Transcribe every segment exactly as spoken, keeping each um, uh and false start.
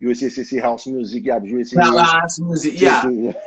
Yo se, se, se house music y ap jwe, se, se, se,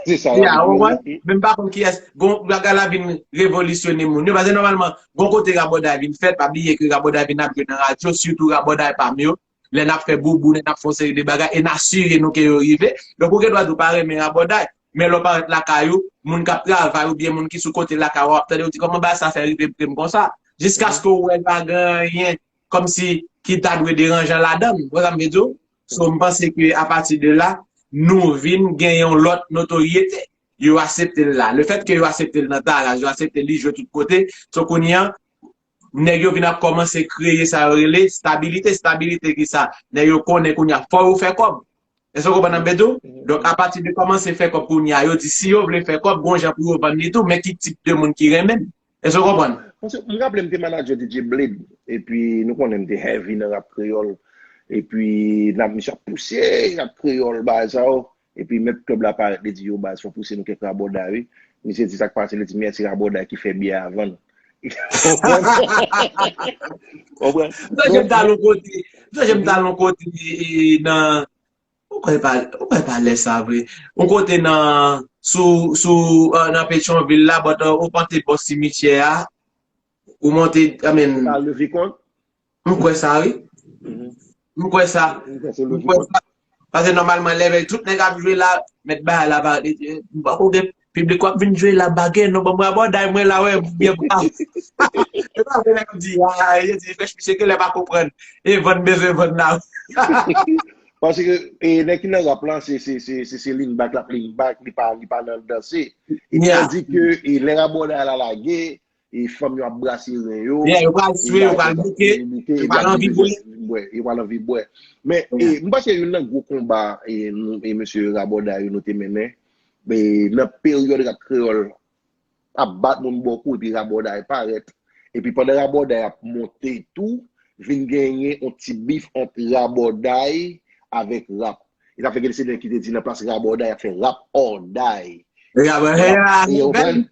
se sa y ap jwe. Ou konprann? Men m pa konn kiyès. Gon bagay la vin revolisyone moun yo. Paske nòmalman, gon kote rabòday vin fèt, pa bliye ke rabòday vin ap jwe nan radyo, sitou rabòday pa m yo. Lè n ap fè boubou, lè n ap fè yon seri de bagay, e n asire nou ke yo rive. Donk, ou gen dwa di w pa renmen rabòday, men lè w parèt lakay ou, moun k ap travay oubyen moun ki sou kote lakay ou ap tande, yo di, "Kòman bagay sa fè rive pre m konsa?" Jiskaske w wè l pa gen anyen kòmsi ki ta dwe deranjan ladan l. Ou wè sa m vle di w? So, m panse ke apati de la, nou vin gen yon lòt notoryete. Yo aksepte l la. Lefètke yo aksepte l nan Taraz, yo aksepte li jwe tout kote. So, kounye a, nèg yo vin ap kòmanse kreye sa yo rele stabilite. Stabilite ki sa? Nèg yo konnen kounye a, fò yo fè kòb. Èske w konprann sa m vle di w? Donk, apati de kòmanse fè kòb kounye a, yo di si yo vle fè kòb, gon jan pou yo vann li tou, men ki tip de moun ki renmen l. Èske w konprann? Paske m raple m te manager D J Blade, epi nou konnen m te heavy nan rap kreyòl, epi n ap, misye ap pouse rap kreyòl, bagay sa yo, epi mèt klèb la parèt, li di, "Yo, baz, fò pouse nou kèk rabòday, wi." Misye di sa k pase, li di, "Mèsi rabòday ki fè byè a vann." Ou konprann? Ou konprann? M sonje m t al yon kote, m sonje m t al yon kote, e, e, nan, ou kwè pa, ou kwè pa lè sa vre. Yon kote nan, sou, sou, e, nan Petyonvil la, but, e, ou pante bò simityè a, ou monte, I mean, Sa Levikon? M kwè sa, wi. M kwè sa. M kwè sa. Paske nòmalman, lè vèy tout nèg ap jwe la, mèt bagay la pa, m pa konnen piblik w ap vin jwe la, pa gen non, ban m rabòday mwen la, wè, byen brav. E pa vre, nèg ap di, a, yo di, frèch misye genlè pa konprann. E vann bezwen vann la. Paske, e, nèg ki nan rap la, se, se, se, se, se lean back l ap lean back, li pa, li pa nan danse. E tandike, e, lè rabòday la lage, e fanm yo ap brase ren yo. Yeah, yo pral swe, yo pral bouke, yo pral anvi bwè. Yo pral anvi bwè. Men, e, m panse youn nan gwo konba, e, nou, e, mesye rabòday yo nou te mennen, e, nan peryòd rap kreyòl ap bat moun bòkou, epi rabòday parèt. Epi pandan rabòday ap monte tou, vin genyen yon ti bif ant rabòday avèk rap. E sa fè gen de nèg ki te di nan plas rabòday, y ap fè rap or die. Rabòday, e, ou konprann?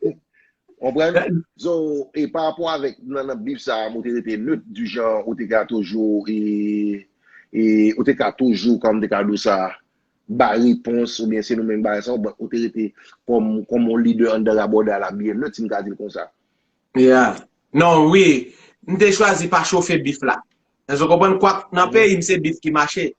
Konprann? So, e pa rapò avèk nan, nan bif sa a, ou te rete nèt, di jan ou te ka toujou, e, e, ou te ka toujou, kòman m te ka di w sa, bay repons, oubyen se nou menm bagay sa, ou, ou te rete kòm, kòm yon lidè anndan rabòday la byen nèt, si m ka di l konsa. Yeah. Non, wi. M te chwazi pa chofe bif la. Èske w konprann? Kwak nan peyi m, se bif ki mache.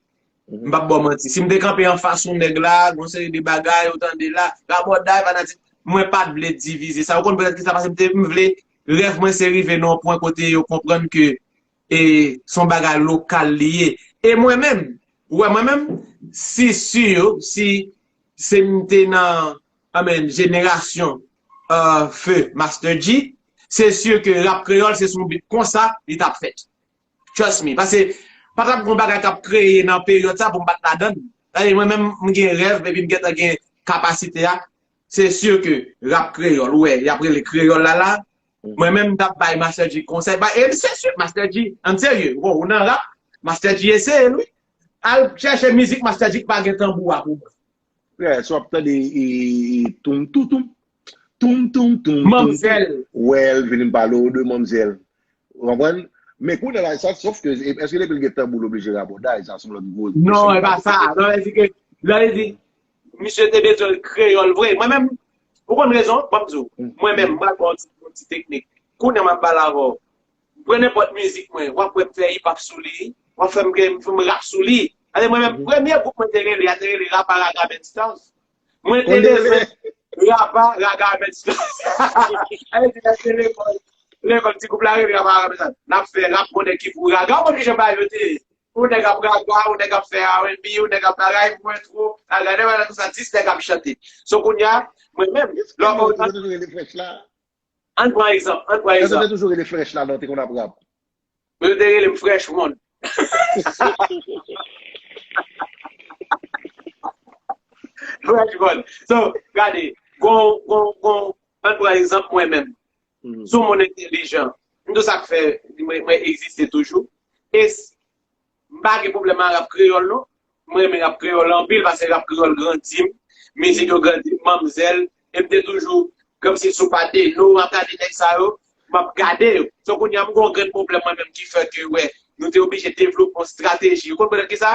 M p ap ba w manti. Si m te kanpe anfas yon nèg la, gon seri de bagay, ou tande la, rabòday, fanatik, mwen pa t vle divize sa. Ou konn poutèt ki sa? Paske m te, m vle, rèv mwen se rive nan yon pwen kote yo konprann ke, e, se yon bagay lokal li ye. E mwen menm, ou wè mwen menm, si, si, si se m te nan, I mean, jenerasyon, e, Feu Master G, se si ke rap kreyòl se sou yon bit konsa li t ap fèt. Trust me. Paske pa t ap gon bagay k ap kreye nan peryòd sa pou m pa t ladan l. Sa vle di, mwen menm, m gen rèv, epi m gentan gen kapasite a. Se si ke rap kreyòl, ou wè, y ap rele kreyòl la la. Mwen menm, m t ap bay Master G konsèy. Ba, e se si, Master G, ann serye, bon, ou nan rap, Master G eseye l, wi. Al chèche mizik Master G ki pa gen tanbou a pou mwen. Yeah, so w ap tande, e, e, toum, tou, toum. Toum, toum, toum, toum, toum. Manmzèl. Well, vini m pale w de manmzèl. Ou konprann? Men kounye a la, sa, sòf ke, e, èske depi l gen tanbou, l oblije rabòday? Sa se yon lòt gwo kesyon. Non, e pa sa. Non, e di ke, lè li di, misye te bezwen kreyòl vre. Mwen menm, ou konn rezon, ban m di w. Mwen menm, m pral ba w yon ti, yon ti teknik. Kounye a m ap pale avè w. Pran nenpòt mizik mwen, w ap wè m fè hip hop sou li, w ap fè m, m rap sou li. Paske mwen menm, premye gwoup mwen te rele a, te rele Rapa Raga Menstaz. Mwen te bezwen Rapa Raga Menstaz. Sa vle di, lè se lekòl, lekòl ti gwoup la rele Rapa Raga Menstaz. N ap fè rap, gon nèg ki pou raga, ou konn kijan bagay yo te ye. Yon nèg ap raga, yon nèg ap fè R and B, yon nèg ap bagay, mwen twò, raga, nèg ap tout sa, dis nèg ap chante. So kounye a, mwen menm, lè w konn sa. Yo toujou rele frèch la. Ann pran egzanp, ann pran egzanp. Èske w te toujou rele frèch la lè w te konn ap rap? Yo te rele m Fresh One. Fresh One. So, gade, gon, gon, gon, ann pran egzanp mwen menm. Si yon moun entèlijan, m di w sa k fè mwen, mwen egziste toujou. E s-, m pa gen pwoblèm ak rap kreyòl, non. Mwen renmen rap kreyòl anpil, paske rap kreyòl grandi m. Mizik yo grandi m, manmzèl. E m te toujou, kòmsi sou pa de nou, m ap gade nèg sa yo, m ap gade yo. So, kounye a, m gen yon grenn pwoblèm mwen menm ki fè ke, wè, nou te oblije devlope yon estrateji. Ou konn poutèt ki sa?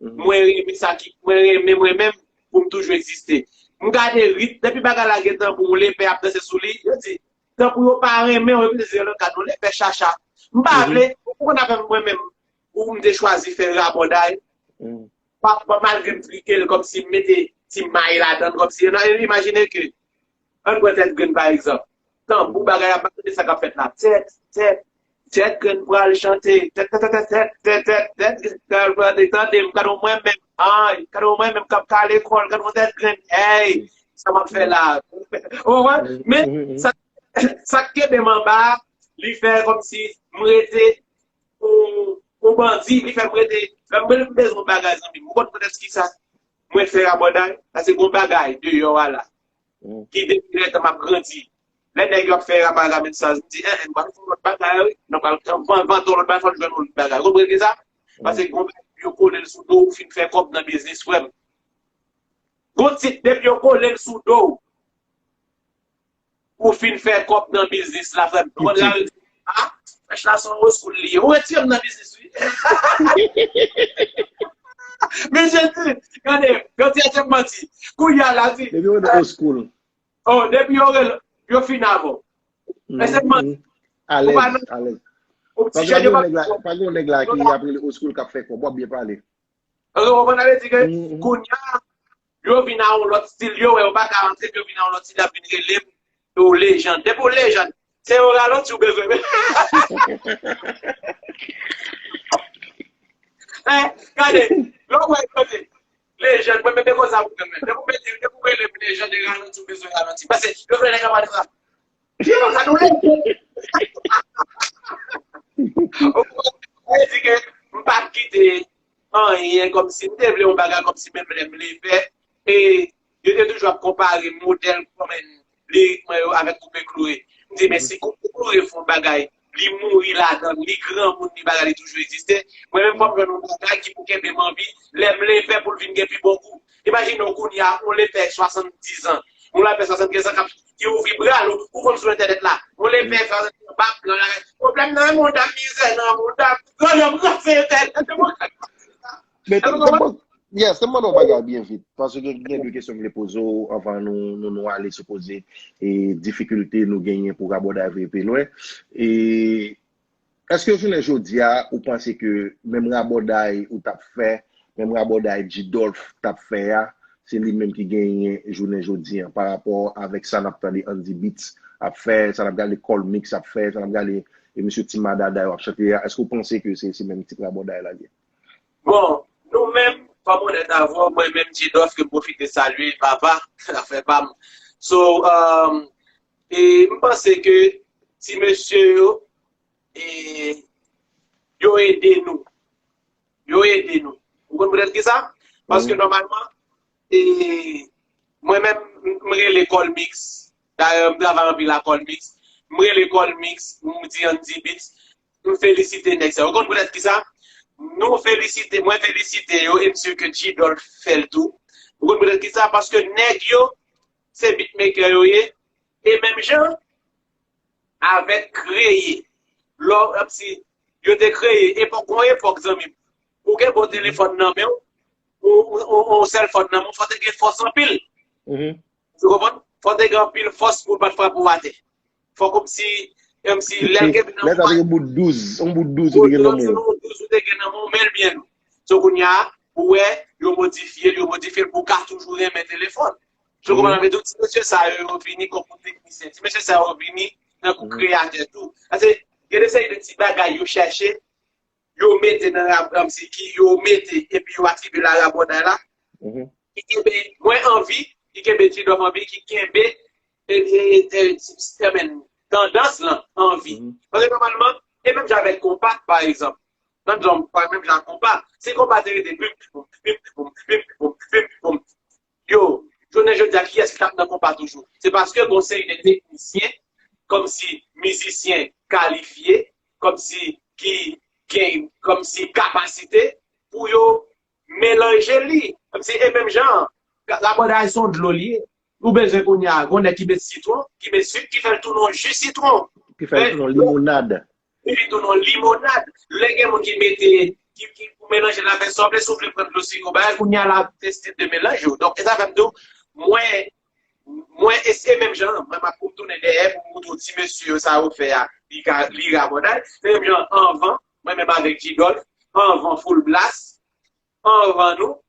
Mwen renmen sa ki, mwen renmen mwen menm pou m toujou egziste. M gade rit, depi bagay la gen tanbou, yon lepè ap danse sou li, yo di, tanbou yo pa renmen w, epi se yon lòt gade yon lepè chacha. M pa vle, ou konn afè mwen menm, ou m te chwazi fè rabòday, pa, pa malgre m trike l, kòmsi m mete ti may ladan l, kòmsi, non, imajine ke, ann pran tèt grenn pa egzanp. Tanbou bagay ap pase, sa k ap fèt la. Tèt, tèt, tèt grenn pral chante. Tèt, tèt, tèt, tèt, tèt, tèt, tèt, tèt grenn pral chante. Tande m, gade w mwen menm. Ay, gade w mwen menm k ap kale kò l, gade w tèt grenn. Hey, sa m ap fè la. Ou konprann? Men, sa, sa k kenbe m anba, li fè kòmsi m rete yon, yon bandi, li fè m rete, lè m bezwen yon bagay, zanmi m. Ou konn poutèt ki sa? Mwen fè rabòday, paske gon bagay deyò a la ki depi lè tan m ap grandi. Lè nèg yo ap fè raparamèt sa, m di, en, en, nou pral fè yon lòt bagay, wi. Nou pral van-, vann yon lòt bagay, fò n jwenn yon lòt bagay. Ou konprann ki sa? Paske gon bagay, depi yo kole l sou do w, ou fin fè kòb nan biznis, frè m. Gon tit, depi yo kole l sou do w, ou fin fè kòb nan biznis la, frè m. Ou konn sa yo di, ah, frèch la se yon old school li ye. Ou retire m nan biznis, wi. Men Jezi, gade, gade, se manti. Kounye a la, di, depi yo nan old school. Oh, depi yo rele, yo fin avè w. Men se manti. Ou pa nan, alèz. Ou ti jèn, yo pa gen nèg la, pa gen nèg la ki ap rele old school k ap fè kòb. W ap byen pale. Ou konprann sa vle di ke kounye a, yo vin a yon lòt stil, yo wè yo pa ka antre, yo vin a yon lòt stil, y ap vin rele m yon lejann. Depi w lejann, se yon ralanti ou bezwen. Hein, gade, lè w wè kote, lejann, mwen menm, se konsa pou mwen menm. Depi w mete, depi w rele m lejann, e ralanti ou bezwen ralanti. Paske yo vle nèg la pa di sa. Yo, sa nou leve. Ou konprann? Sa vle di ke m pa t kite anyen, kòmsi m te vle yon bagay, kòmsi menm lè m leve, e yo te toujou ap konpare modèl kòman lirik mwen yo avèk Koupe Kloure. M di, men si Koupe Kloure fè yon bagay, li mouri ladan l, li granmoun, li bagay, li toujou egziste. Mwen menm, fò m jwenn yon bagay ki pou kenbe m anvi, lè m leve pou l vin gen pi bon gou. Imajine w kounye a, yon lepè swasanndiz an, yon lepè swasannkenz an k ap, ki ouvri bra l, ou, ou konn sou entènèt la. Yon lepè swasannkenz an, bab, nan la, pwoblèm nan mouda m, mizè nan mouda m, grandèm ranse entènèt. Men, men, men, yes, se mande yon bagay byen vit, paske gen de kesyon m vle poze w anvan nou, nou, nou ale sou koze e difikilte nou genyen pou rabòday veye pi lwen. E Èske jounen jodi a, ou panse ke menm rabòday ou t ap fè, menm rabòday G-Dolph t ap fè a, se li menm ki genyen jounen jodi a, pa rapò avèk sa n ap tande Andy Beats ap fè, sa n ap gade Colmix ap fè, sa n ap gade e mesye Ti Madada yo ap chante a, èske w panse ke se, se menm tip rabòday la l ye? Bon, nou menm, kòm onèt avè w, mwen menm G-Dolph ke m pwofite salye, papa, afè pa m. So, um, e m panse ke ti mesye yo, e, yo ede nou. Yo ede nou. Ou konn poutèt ki sa? Paske nòmalman, e, mwen menm, m rele Colmix. Dayè, m travay anpil ak Colmix. M rele Colmix, m di Andy Beats, m felisite nèg sa yo. Ou konn poutèt ki sa? Nou felisite, mwen felisite yo, e m si ke G-Dolph fè l tou. Ou konn poutèt ki sa? Paske nèg yo, se beatmaker yo ye, e menm jan, avèk kreye. Lò, si yo te kreye, epòk, gon epòk, zanmi m, ou gen bon telefòn nan men w, ou, ou, ou, ou sèlfòn nan men w, fò te gen fòs anpil. Ou konprann? Fò te gen anpil fòs pou l pa t frape w atè. Fò kòmsi, kòmsi lè l gen nan men w, yon bout douz, yon bout douz ou te gen nan men w. Yon douz ou te gen nan men w, men l byen lou. So, kounye a, ou wè, yo modifye l, yo modifye l pou w ka toujou renmen telefòn. Ou konprann? Sa vle di, ti mesye sa yo, yo vini kòm teknisyen. Ti mesye sa yo vini tankou kreyatè tou. Paske gen de seri de ti bagay yo chèche, yo mete nan rap, rap si ki yo mete, epi yo atribiye l a rabòday la. Ki kenbe mwen anvi, ki kenbe G-Dolph anvi, ki kenbe, e, e, e, e, tandans lan anvi. Paske nòmalman, e menm jan avèk konpa, pa egzanp. Nan djòm, pa menm jan ak konpa. Si konpa te rete pim, pim, pim, pim, pim, pim, pim, pim, pim, yo, jounen jodi a, kiyès ki t ap nan konpa toujou? Se paske gon seri de teknisyen, kòmsi mizisyen kalifye, kòmsi ki gen, kòmsi kapasite pou yo melanje li. Kòmsi, e menm jan, ka-, rabòday se yon dlo li ye. Ou bezwen kounye a, gon nèg ki met sitwon, ki met sik, ki fè l tounen yon ji sitwon. Ki fè l tounen yon limonad. Li vin tounen yon limonad. Lè gen moun ki mete, ki, ki pou melanje l avèk sa w vle, si w vle pran dlo sik yon bagay, kounye a la, te stil de melanj yo. Donk, e sa fè m di w, mwen, mwen, e se menm jan, mwen, m ap pou m tounen dèyè, pou m montre w ti mesye yo, sa yo fè a, li ka, li rabòday. Se menm jan, anvan, mwen menm avèk G-Dolph, anvan Full Blast, anvan nou,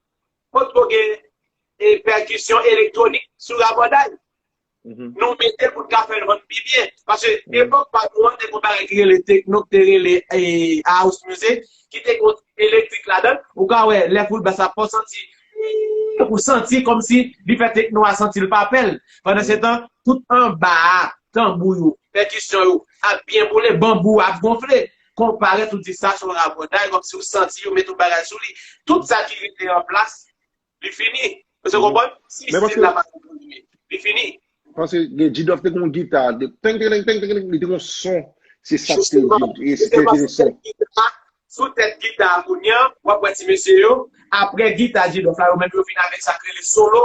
potko gen e, pèkisyon elektwonik sou rabòday. Nou mete l pou n ka fè l vann pi byen. Paske epòk pa nou an, te gon bagay ki rele tekno, ki te rele e, house music, ki te gon elektrik ladan l. Ou ka wè, lè Full Blast ap fè, w santi, ou santi kòmsi li fè tekno a santi l pa pè l. Pandan se tan, tout anba a, tanbou yo, pèkisyon yo, ap byen boule, banbou ap gonfle. Konpare tout di sa se yon rabòday, kòmsi w santi yo mete yon bagay sou li. Tout sa ki rete an plas, li fini. Èske w konprann? Si Men paske stil la pa konprann li, li fini. Paske gen G-Dolph te gen yon gita, de teng, teng, teng, teng, teng, li te gen yon son. Se sa ki te Jisteman, di, e se jisteman, te sou tèt gita, sou tèt gita a kounye a, w ap wè ti mesye yo, apre gita G-Dolph la, yo menm yo vin avèk sa k rele solo.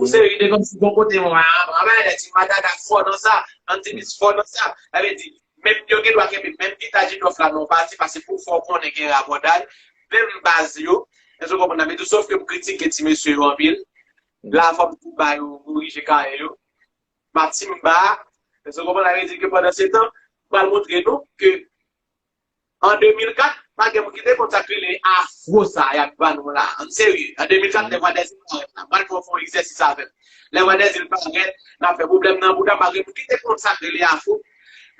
Yon seri de kòmsi gon kote mwen, an, an, an, ti madada fò nan sa, Antilis fò nan sa. Sa vle di, menm yo gen dwa kenbe menm gita G-Dolph la nan yon pati, paske pou fè w konnen gen rabòday, menm baz yo. Èske w konprann sa m vle di w? Sòf ke m kritike ti mesye yo anpil. La, fò m tou ba yo korije kare yo. Matimba, èske w konprann sa m vle di? Ke pandan se tan, m pral montre nou ke an de mil kat, pa gen moun ki te konn sa k rele afro sa y ap ba nou la. Ann serye. An de mil kat, Lè Vwa Dèzil parèt la. M pral fè w fè yon egzèsis avè m. Lè Vwa Dèzil parèt, n ap fè pwoblèm nan bouda, pa gen moun ki te konn sa k rele afro.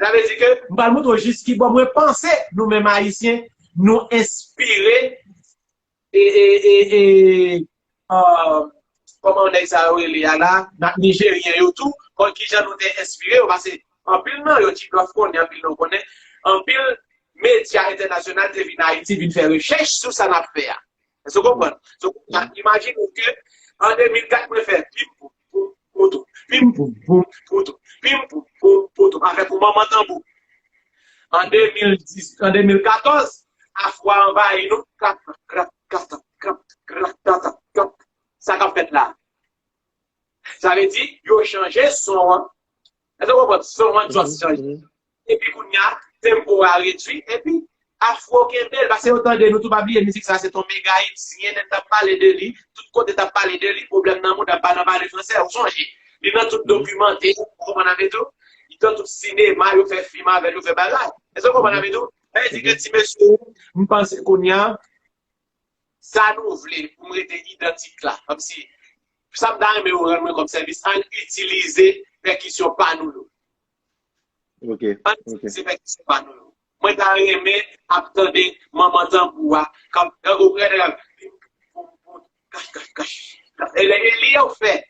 Sa vle di ke m pral montre w jis ki bò mwen panse nou menm Ayisyen, nou enspire e, e, e, e, ah, kòman nèg sa yo rele a la, Nijeryen yo tou, kon kijan nou te enspire yo, paske anpil nan yo, G-Dolph konnen, anpil nan yo konnen, anpil medya entènasyonal te vin Ayiti, vin fè rechèch sou sa n ap fè a. Èske w konprann? So, imajine w ke an de mil kat, mwen fè pim poum poum poutou, pim poum poum poutou, pim poum poum poutou, avèk yon manman tanbou. An de mil dis, an de mil katòz, afro a anvayi nou, klap, klap, klap, klap, klap, klap, klap. Sa k ap fèt la? Sa vle di, yo chanje son an. Èske w konprann? Son an just chanje. Epi kounye a, tempo a redui, epi afro kenbe l, paske yo tande nou tou, pa bliye mizik sa, se t on mega hit, C N N t ap pale de li, tout kote t ap pale de li, pwoblèm nan mond ap pale, pale fransè, ou sonje. Li nan tout dokimantè, ou konprann sa m vle di w? Li nan tout sinema, yo fè fim avè l, yo fè bagay. Èske w konprann sa m vle di w? Sa vle di ke ti mesye yo, m panse kounye a, sa nou vle pou m rete idantik la. Kòmsi, sa m ta renmen yo rann mwen kòm sèvis, ann itilize pèkisyon pa nou yo. Ann itilize pèkisyon pa nou yo. Mwen ta renmen ap tande manman tanbou a, k ap, ou wè, nèg ap, pim, poum, poum, poum, kach, kach, kach. E lè, e li yo fè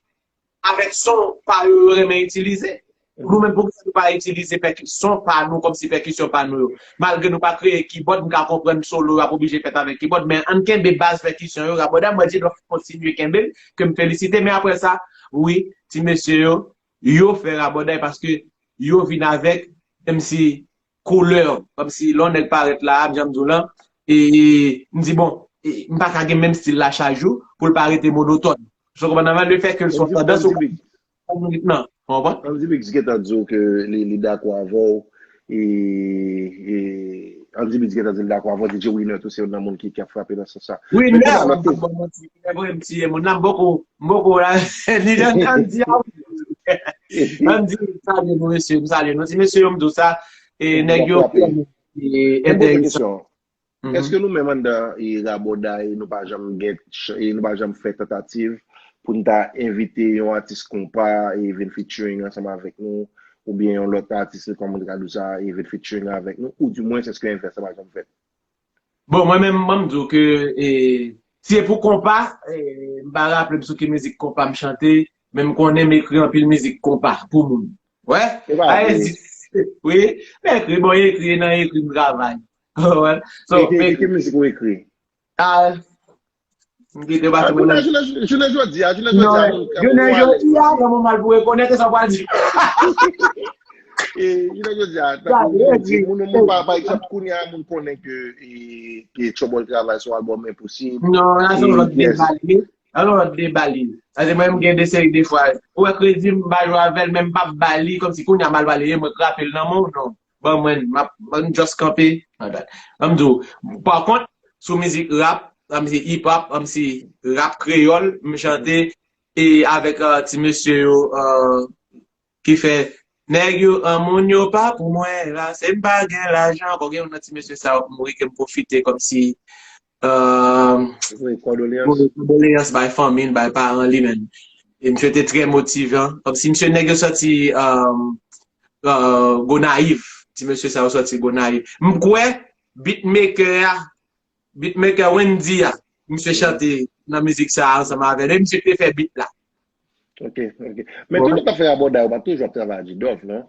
avèk son pa yo, yo renmen itilize. Nou menm, poukisa nou pa itilize pèki-, son pa nou kòmsi pèkisyon pa nou yo? Malgre nou pa kreye kibòd, m ka konprann solo yo ap oblije fèt avèk kibòd, men ann kenbe baz pèkisyon yo, rabòday, mwen di nou kontinye kenbe l, ke m felisite, men apre sa, wi, ti mesye yo, yo fè rabòday paske yo vin avèk, menm si koulè, kòmsi lè yon nèg parèt la, m jan m di w lan, e m di, bon, e, m pa ka gen menm stil la chak jou pou l pa rete monotòn. Ou konprann nan le fè ke l se yon tandans ou konn ritm nan, ou konprann? Andy Mix gentan di w ke li, li dakò avè w, e, e Andy Mix gentan di l dakò avè w, D J Winner tou se youn nan moun ki, ki ap frape nan sans sa. Winner, m ap ba w manti, Winner vre m tiye moun nan, m poko, m poko la, li nan Andy a wi. Andy, m salye nou mesye, m salye nou. Ti mesye yo m di w sa, e nèg yo vrèman, e, enteresan. Èske nou menm anndan, e, rabòday, nou pa janm gen, ch- e, nou pa janm fè tantativ pou n ta envite yon atis konpa e vin featuring ansanm avèk nou, oubyen yon lòt atis, kòman nou ka di sa, e vin featuring avèk nou, ou dimwens èske envès la pa janm fèt? Bon, mwen menm, mwen m di w ke, e, si e pou konpa, e, m pa raple m sou ki mizik konpa m chante, men m konnen m ekri anpil mizik konpa pou moun. Wè? E pa vre. Wi, m ekri, bon, ekri, nan ekri m travay. Wè. So, e ki, e ki mizik ou ekri? Ah, m kite pati moun nan. Jounen, jounen, jounen jodi a, jounen jodi a, non, moun, jounen jodi a, nan moman l pou rekonèt, e sa w pral di. E, jounen jodi a, tankou moun, moun, pa, pa egzanp, kounye a, moun konnen ke, e, ke Trouble travay sou albòm Enposib. Non, la se yon lòt deba li. Alò, lòt deba li. Paske mwen, m gen de seri de fraz. Ou wè kredi m pa jwe avè l, men m p ap ba li, kòmsi kounye a m al pale, mwen k rape l nan men w, non. Ban mwen, m ap, ban m just kanpe. Ban m di w. Pa kont, sou mizik rap, kòmsi hip hop, kòmsi rap kreyòl, m chante e avèk uh, ti mesye yo uh, ki fè nèg yo an moun yo pa pou mwen la, se m pa gen lajan, ankò gen yon nan ti mesye sa yo mouri ke m pwofite kòmsi uh, kondoleans bay fanmi l, bay paran li menm. E misye te trè motivan. Kòmsi misye nèg yo sòti uh, uh, Gonayiv. Ti mesye sa yo sòti Gonayiv. M kwè beatmaker a, beatmaker Wendy a, misye chante nan mizik sa ansanm avè l. E misye te fè beat la. Ok, ok. Men tout tan w ap fè rabòday, ou pa toujou ap travay ak G-Dolph, non?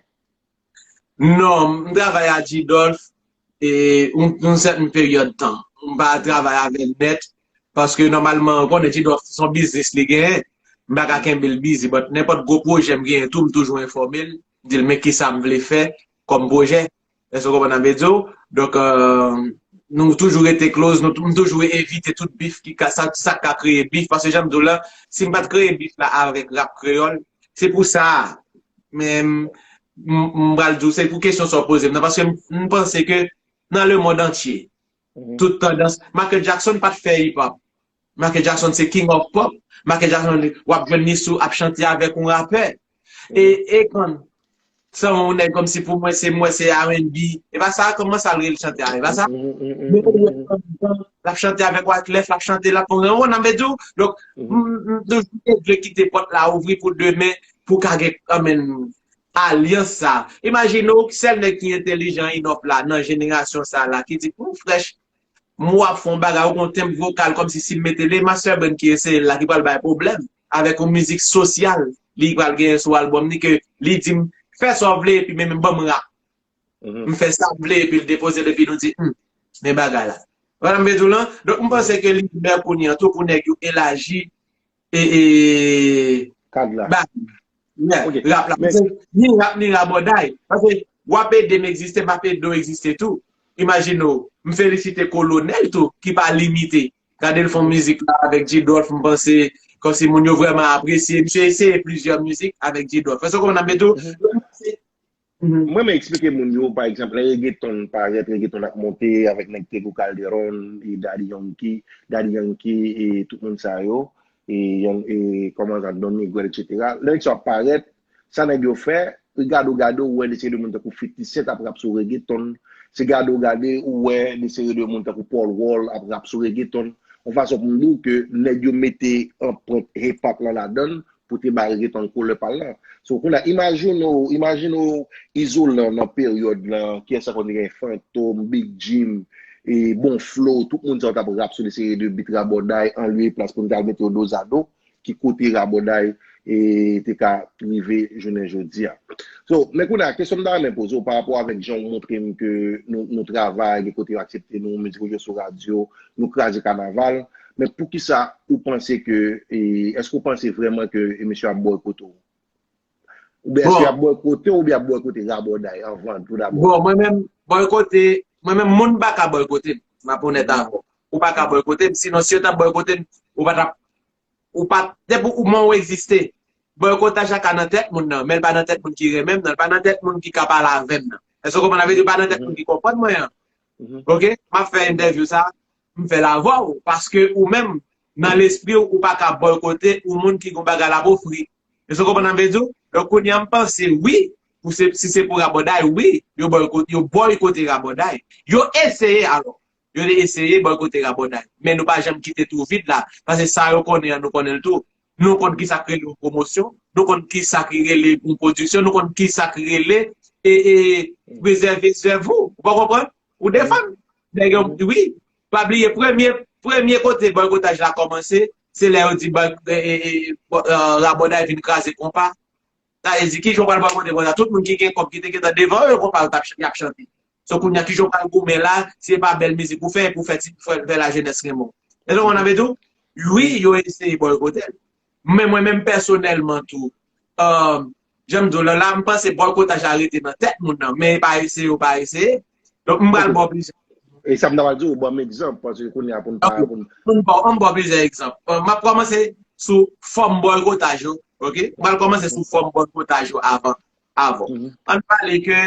Non, m travay ak G-Dolph e yon sèten peryòd tan. M pa travay avè l nèt, paske nòmalman, ou konnen G-Dolph se yon biznis li genyen. M pa ka kenbe l bizi, but nenpòt gwo pwojè m genyen tou, m toujou enfòme l, di l men kisa m vle fè kòm pwojè. Èske w konprann sa m vle di w? Donk, nou toujou rete close, nou, m toujou evite tout bif ki ka, sa, sa k ka kreye bif, paske jan m di w la, si m pa t kreye bif la avèk rap kreyòl, se pou sa, men m pral di w, se pou kesyon sa w poze m nan, paske m panse ke nan le monde entier, tout tandans, Michael Jackson pa t fè hip hop. Michael Jackson se king of pop. Michael Jackson, w ap jwenn li sou ap chante avèk yon rapè. E, e kan sa yon nèg kòmsi pou mwen se mwen se R and B. E pa sa kòman sa l rele chante a, e pa sa? Men l ap chante avèk Wyclef, l ap chante, l ap fè yon nan vle di w. Donk, m toujou vle kite pòt la ouvri pou demen, pou ka gen kanmenm alyans sa. Imajine w, sèl nèg ki entèlijan inòp la nan jenerasyon sa la ki di, "Pou frèch, m w ap fè yon bagay, ou gon tenb vokal kòmsi si m mete le master brain ki eseye l la ki pral bay pwoblèm avèk yon mizik sosyal li pral genyen sou albòm li ke li di m fè sa w vle epi men men ban m rap. M fè sa m vle epi l depoze l epi nou di hmm, men bagay la. Wè sa m vle di w lan? Donk m panse ke li lè kounye an tou pou nèg yo elaji e, e, kad la. Ba, yeah, rap la. Paske ni rap ni rabòday. Paske w ap ede m egziste, m ap ede w egziste tou. Imajine w, m felisite Kolonèl tou, ki pa limite. Gade l fè yon mizik la avèk G-Dolph, m panse kòmsi moun yo vrèman apresye. Misye eseye plizyè mizik avèk G-Dolph. Èske w konprann sa m vle di w? M renmen eksplike moun yo, pa egzanp, lè reggaeton parèt, reggaeton ap monte avèk nèg Tego Calderon, e Daddy Yankee, Daddy Yankee, e tout moun sa yo, e, e kòman sa, Don Miguel, etsetera. Lè nèg sa yo ap parèt, sa nèg yo fè, gade w, gade w, ou wè de seri de moun tankou Fifty Cent ap rap sou reggaeton. Se gade w, gade ou wè de seri de moun tankou Paul Wall ap rap sou reggaeton. Yon fason pou m di w ke nèg yo mete anprent hip hop lan ladan l, pou te ba reggaeton koulè pa l lan. So, kounye a, imajine w, imajine w Izolan nan peryòd lan, kiyès ankò te gen Fantom, Big Jim, e Bon Flow, tout moun sa yo t ap rap sou de seri de beat rabòday, an lye plas pou n t al mete yo dozado, ki kote rabòday e te ka rive jounen jodi a. So, men kounye a, kesyon m ta renmen poze w pa rapò avèk jan w montre m ke nou, nou travay, gen kote yo aksepte nou, mizik ou jwe sou radyo, nou kraze kanaval, men poukisa ou panse ke, e, èske ou panse vrèman ke e, misye ap bòykote w? Oubyen èske y ap bòykote w oubyen y ap bòykote rabòday anvan tou dabò? Bon, mwen menm, bòykote, mwen menm, moun pa ka bòykote m. M ap onèt avè w. Ou pa ka bòykote m, sinon si yo t ap bòykote m, ou pa t ap, ou pa, depi ou men w egziste, bòykotaj la ka nan tèt moun nan, men l pa nan tèt moun ki renmen m nan, l pa nan tèt moun ki ka pale avè m nan. Èske w konprann sa m vle di? L pa nan tèt moun ki konprann mwen an. Ok? M ap fè entèvyou sa, m fè l avè w, paske ou menm, nan lespri w, ou pa ka bòykote yon moun ki gon bagay l ap ofri. Èske w konprann sa m vle di w? Donk, kounye a, m panse, wi, pou se, si se pou rabòday, wi, yo bòykote, yo bòykote rabòday. Yo eseye, alò. Yo te eseye bòykote rabòday. Men nou pa janm kite twou vid la. Paske sa yo konnen an, nou konnen l tou. Nou konn kisa k rele yon pwomosyon, nou konn kisa k rele yon pwodiksyon, nou konn kisa k rele e, e, prezève zèv ou. Ou pa konprann? Ou defann. Nèg yo, wi. Pa bliye, premye, premye kote bòykotaj la kòmanse, se lè yo di bòy, e, e, e, bò- e, rabòday vin kraze konpa. Sa vle di, kijan w pral bòykote konsa? Tout moun ki gen kòb, ki te gentan devan yo, konpa yo t ap ch- y ap chante. So, kounye a, kijan w pral goumen la, si se pa bèl mizik ou fè, pou fè ti, fè, fè lajenès renmen w. Èske w konprann sa m vle di w? Wi, yo eseye bòykote l. Men mwen menm pèsonèlman tou, um, jan m di w la, la, m panse bòykotaj la rete nan tèt moun nan, men e pa eseye, yo pa eseye. Donk, m pral ba w plizyè. E sa m ta pral di w, ban m egzanp, paske kounye a pou n pa pou n M ba w, m ba w plizyè egzanp. Euh, m ap kòmanse sou fòm bòykotaj yo, ok? M pral kòmanse sou fòm bòykotaj yo avan, avan. Ann pale ke,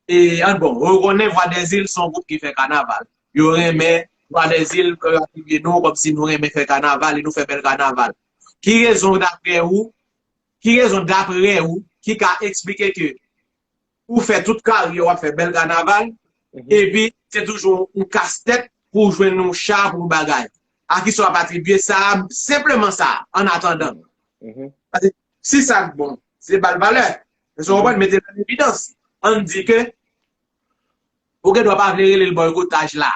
e, ann bon, ou konnen Vwadèzil se yon gwoup ki fè kanaval. Yo renmen Twa Dèzil, yo atribye nou kòmsi nou renmen fè kanaval e nou fè bèl kanaval. Ki rezon daprè ou, ki rezon daprè ou ki ka eksplike ke ou fè tout karyè w ap fè bèl kanaval, epi se toujou yon kastèt pou w jwenn yon cha, pou yon bagay? A kisa w ap atribye sa, senpleman sa, an atandan? Paske si sa k bon, se ba l valè. Èske w konprann? Mete l an evidans. Ann di ke ou gen dwa pa vle rele l bòykotaj la.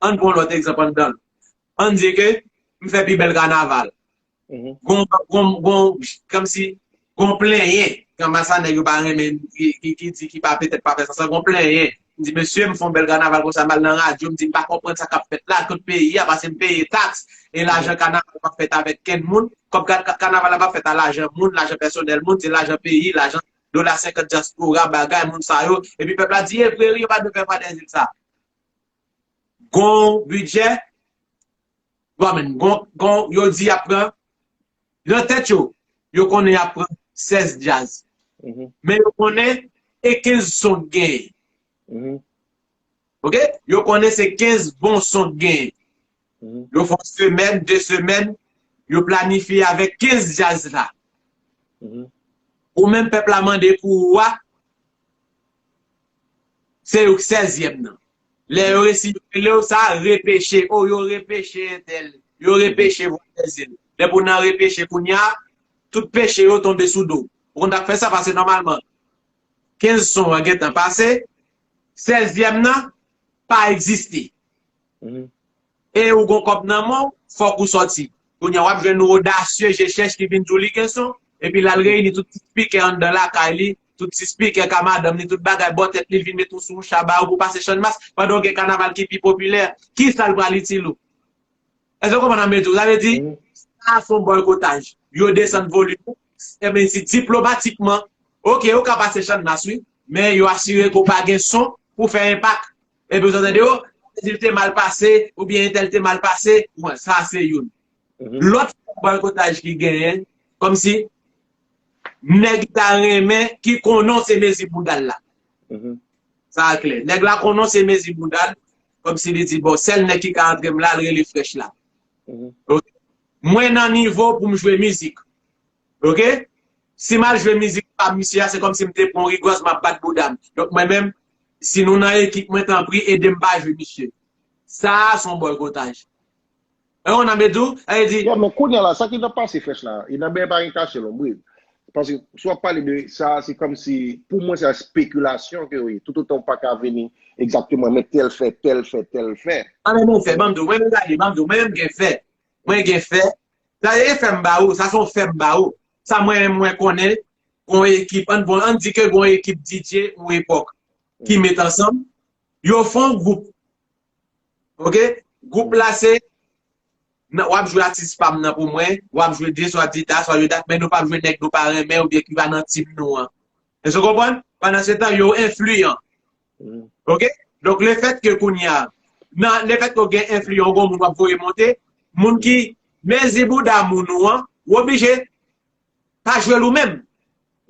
Ann pran yon lòt egzanp anndan l. Ann di ke m fè pi bèl kanaval. Gon, gon, gon, kòmsi, gon plenyen. Kòm sa nèg yo pa renmen, ki, ki, ki di, ki pa, petèt pa fè sa, sa gon plenyen. M di, mesye, m fè yon bèl kanaval konsa, m al nan radyo, m di, m pa konprann sa k ap fèt la, tout peyi a, paske m peye taks, e lajan kanaval pa fèt avèk kenn moun, kòb ka-, ka-, kanaval la pa fèt a lajan moun, lajan pèsonèl moun, se lajan peyi, lajan dola senkant dyaspora, bagay, moun sa yo, epi pèp la di, e vre wi, yo pa dwe fè Twa Dèzil sa. Gon bidjè, bon, men, gon, gon, yo di y ap pran, nan tèt yo, yo konnen y ap pran sèz djaz. Men yo konnen e kenz son k genyen. Oke? Yo konnen se kenz bon son k genyen. Yo fè yon semèn, de semèn, yo planifye avèk kenz djaz la. Ou menm pèp la mande pou ou a, se ou k sèzyèm nan. Lè yo resi yo rele w sa, repeche, o, yo repeche entèl, yo repeche Twa Dèzil. Depi w nan repeche kounye a, tout peche yo tonbe sou do w. Ou konn sa k fè sa, paske nòmalman, kenz son an gentan pase, sèzyèm nan pa egziste. E ou gon kòb nan men w, fòk ou sòti. Kounye a, w ap jwenn yon odasye, je chèch ki vin di w li gen son, epi l al reyini tout ti spikè anndan lakay li, tout ti spikè ka madanm li, tout bagay bò tèt li, l vin mete w sou yon cha ba ou pou pase Channmas, pandan w gen kanaval ki pi popilè. Kisa l pral itil ou? Èske w konprann sa m vle di w? Sa vle di, sa se yon bòykotaj. Yo desann volim ou, e menm si diplomatikman, oke, ou ka pase Channmas, wi, men yo asire ke w pa gen son pou fè enpak. Epi w tande yo, entèl te mal pase, oubyen entèl te mal pase, bon, sa se youn. Lòt bòykotaj ki genyen, kòmsi nèg ta renmen, ki konnen w se mezi bouda l la. Sa a klè. Nèg la konnen w se mezi bouda l, kòmsi li di, bon, sèl nèg ki ka antre m la, l rele Frèch la. Oke? Mwen nan nivo pou m jwe mizik. Oke? Si m al jwe mizik pa misye a, se kòmsi m te pran yon rigòz, m ap bat bouda m. Donk, mwen menm, si nou nan ekip mwen, tanpri, ede m pa jwe misye. Sa a, se yon bòykotaj. E w konn sa m vle di w? Sa vle di, yo, men kounye a la, sa ki t ap pase Frèch la, e nan byen pa gen kache lonbrit. Paske si w ap pale de sa, se kòmsi, pou mwen, se spekilasyon ke yo ye. Toutotan w pa ka vini egzakteman, men tèl fè, tèl fè, tèl fè. An, men mwen fè, ban m di w, mwen menm gade, ban m di w, mwen menm gen fè. Mwen gen fè. Sa e fè m ba ou, sa se yon fè m ba ou. Sa mwen menm mwen konnen, gon ekip, an, bon, ann di ke gon ekip D J yon epòk ki met ansanm, yo fè yon gwoup. Oke? Gwoup la se, nan, w ap jwe atis pa m nan pou mwen, w ap jwe de swa di da, swa jwe dat, men nou p ap jwe nèg nou pa renmen oubyen ki pa nan tim nou an. Èske w konprann? Pandan se tan, yo enfliyan. Oke? Donk, lefètke kounye a, nan, lefètke w gen enfliyan, w gen yon moun w ap voye monte, moun ki mezi bouda moun ou an, w oblije pa jwe l ou menm.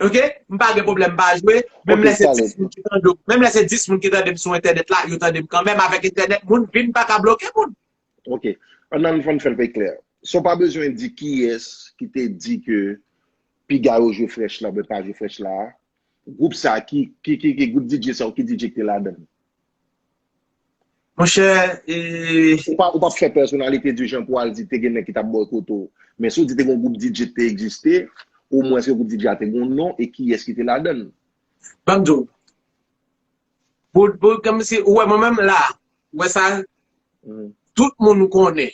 Oke? M pa gen pwoblèm pa jwe, menm lè se dis moun ki tande w, menm lè se dis moun ki tande m sou entènèt la, yo tande m kanmenm, avèk entènèt, moun vin pa ka bloke moun. Oke. Ann, ann, ann fè l pi klè. Sa w pa bezwen di kiyès ki te di ke piga yo jwe Frèch la, oubyen pa jwe Frèch la. Gwoup sa, ki, ki, ki, ki gwoup D J sa, ki D J ki te ladan l? Monchè, e, ou p ap, ou p ap fè pèsonalite di jan pou w al di te gen nèg ki t ap bòykote w. Men si w di te gen yon gwoup D J ki te egziste, omwen èske gwoup D J a te gen yon non e kiyès ki te ladan l? Ban m di w, pou, pou, kòmsi, ou wè mwen menm la, ou wè sa, tout moun konnen.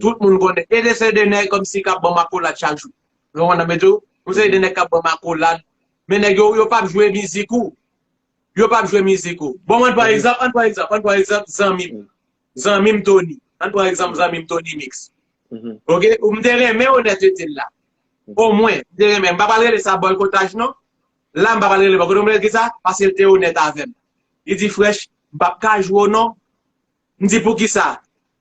Tout moun konnen. E de se de nèg kòmsi k ap ban m akolad chak jou. Ou konprann sa m vle di w? Yon seri de nèg k ap ban m akolad. Men nèg yo, yo p ap jwe mizik ou. Yo p ap jwe mizik ou. Bon, ann pran egzanp, ann pran egzanp, ann pran egzanp zanmi m. Zanmi m Tony. Ann pran egzanp zanmi m Tony Mix. Oke? Ou m te renmen onètete l la. Omwen, m te renmen. M pa pral rele sa bòykotaj non. La, m pa pral rele bòykotaj. Ou konn ki sa? Paske l te onèt avè m. Li di, Frèch, m p ap ka jwe w non. M di, poukisa?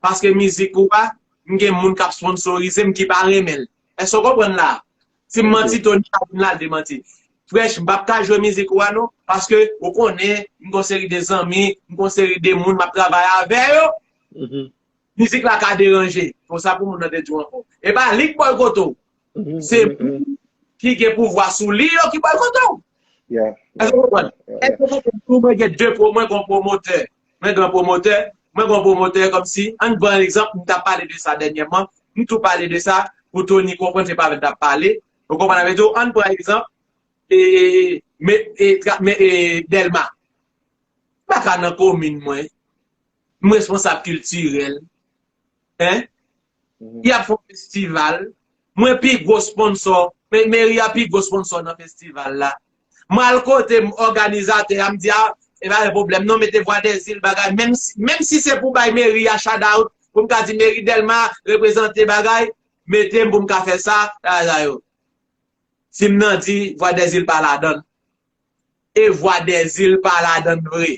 Paske mizik ou a, m gen moun k ap sponsorize m ki pa renmen l. Èske w konprann la? Si m manti, Tony ka vin la, l demanti. Frèch, m p ap ka jwe mizik ou a non, paske ou konnen, m gon seri de zanmi, m gon seri de moun m ap travay avè yo. mizik la ka deranje. Konsa pou moun nan te di w ankò. E pa li k bòykote w. Se moun ki gen pouvwa sou li yo ki bòykote w. Èske w konprann? Èske w konprann? Tou mwen gen de pwo, mwen gen yon pwomotè. Mwen gen yon pwomotè. Mwen gen yon pwomotè kòmsi, ann pran egzanp, m t ap pale de sa dènyèman. M tou pale de sa pou Tony konprann se pa avè l m t ap pale. Ou konprann avè tou? Ann pran egzanp, e, e, e, Dèlma. M pa ka nan komin mwen. M responsab kiltirèl. Hein? Y ap fè yon festival. Mwen pi gwo sponsò. Men meri a pi gwo sponsò nan festival la. Mwen al kote m òganizatè a, m di a, e pa gen pwoblèm non, mete Vwa dèzil bagay. Menm si, menm si se pou bay meri a shout out, pou m ka di meri Dèlma reprezante bagay, mete m pou m ka fè sa, sa, sa yo. Si m nan di Vwa dèzil pa ladan l. E Vwa dèzil pa ladan l vre.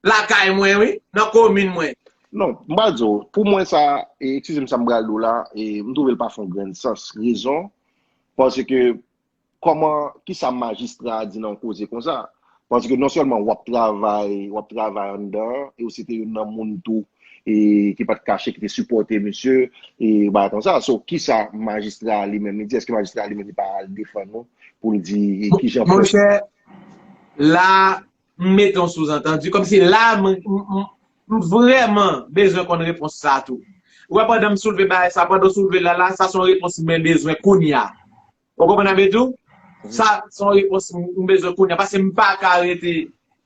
Lakay mwen, wi, nan komin mwen. Non, m pral di w, pou mwen sa, e, eskize m sa m pral di w la, e, m twouve l pa fè yon grenn sans. Rezon, paske kòman, kisa majistra a di nan yon koze konsa? Paske non sèlman w ap travay, w ap travay anndan, e w se te youn nan moun tou, e ki pa t kache, ki te sipòte misye, e bagay konsa. So, kisa majistra a li menm li di? Èske majistra a li menm li pa al defann ou pou l di kijan... Monchè, la, m mete yon souzantandi, kòmsi la, m, m, m, m vrèman bezwen konn repons sa tou. Ou wè, pandan m soulve bagay sa, pandan w soulve la, la, sa se yon repons mwen bezwen kounye a. Ou konprann sa m vle di w? Sa se yon repons m bezwen kounye a. Paske m pa ka rete,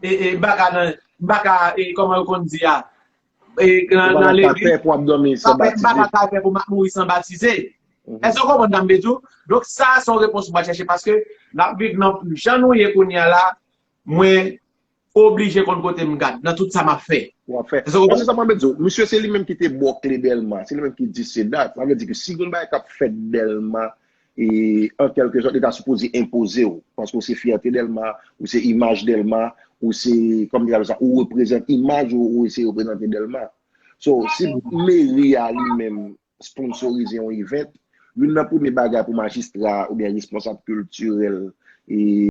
e, e, m pa ka nan, m pa ka, e, kòman yo konn di a, e, nan, nan legliz. M pa ka ka fè pou m ap mouri san batize. Èske w konprann sa m vle di w? Donk, sa se yon repons m pral chèche. Paske n ap viv nan, jan nou ye kounye a la, mwen oblije konn kote m gad nan tout sa m ap fè. W ap fè. Èske w konprann? Se sa mwen vle di w. Misye se li menm ki te ba w kle Dèlma. Se li menm ki di se dat. Sa vle di ke si gen yon bagay k ap fèt Dèlma, e an kèlke sòt, li ta sipoze enpoze w. Paske w se fyète Dèlma, ou se imaj Dèlma, ou se, kòman m te ka di sa, ou reprezante imaj ou, ou eseye reprezante Dèlma. So, si meri a li menm sponsorize yon event, youn nan premye bagay pou majistra oubyen responsab kiltirèl e